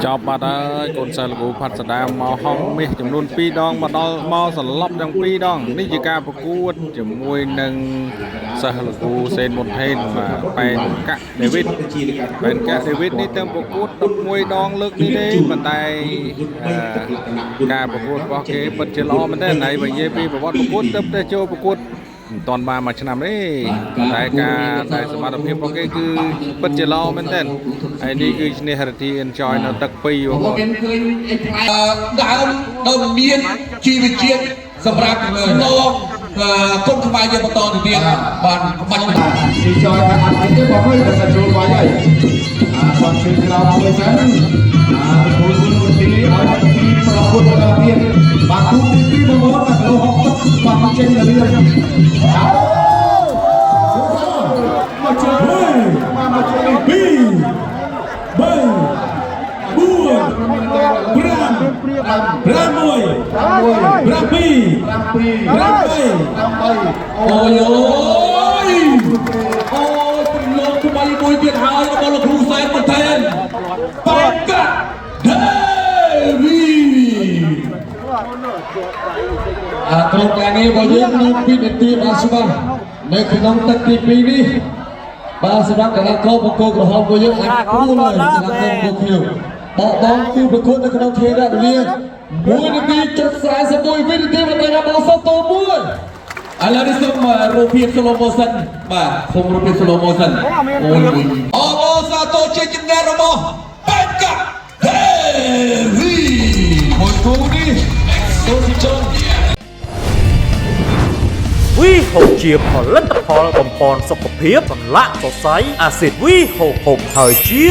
ចប់បាត់ហើយកូនសិស្សលោកគ្រូផាត់សដាមកហងមាសចំនួន2ដងមកដល់មកសន្លប់ទាំង2ដងនេះជាការប្រកួតជាមួយនឹងសិស្សលោកគ្រូសេនមុនថេនបាទប៉ែនកាក់ដេវីតប៉ែនកាក់ដេវីតនេះទៅប្រកួត11ដងលើកនេះទេប៉ុន្តែអឺការប្រកួតរបស់គេពិតជាល្អមែនទែនហើយបើនិយាយពីប្រវត្តិប្រកួតទៅតែចូលប្រកួតមិនតាន់បានមួយឆ្នាំទេតែការតែសមត្ថភាពរបស់គេគឺពិតជាល្អមែនទែនហើយនេះគឺឈ្នះរទ្ធី Enjoy នៅទឹក2បងប្អូន គេឃើញអីផ្លែដើមដើមមានជីវជាតិសម្រាប់ស្នងគុណខ្មែរយើងបន្តទៅទៀតបានក្បាច់ ទីចយថាអត់អីទេបងអើយបើសិនចូលវាយហើយអាគាត់ជើងក្រោមមួយសិនអាគូគូទីឲ្យទីប្រកួតបន្តទៀតបាទគូទី2បងប្អូនបាទគីឡូ60បាទចេញទៅលឿនមកជួយមកមកជួយ 2 3 4 5 6 7 8 អូយអូយអូយប្រឡងថ្មីមួយទៀតហើយរបស់លោកគ្រូសែនបន្ថែមប៉ែកាដេវី អាក្រុមការងាររបស់យើងនឹងពីនាទីបានច្បាស់នៅក្នុងទឹកទី2នេះបាទសម្រាប់កីឡាករបង្គោលក្រហមរបស់យើងអាចព្រួលហើយកីឡាករបង្គោលខៀវបកបងគូប្រកួតនៅក្នុងធារវេលា1នាទី41វិនាទីបន្តិចដល់សតមួយ ឥឡូវនេះសូមរូបភាព slow motion បាទសូមរូបភាព slow motion អូយអបអសាទរជាជំនះរបស់ប៉ែកាដេវី មួយគូនេះសូស៊ីចុង វីហូបជាផលិតផលបំប៉នសុខភាពសន្លាក់សរសៃអាស៊ីតវីហូបហូបហើយជា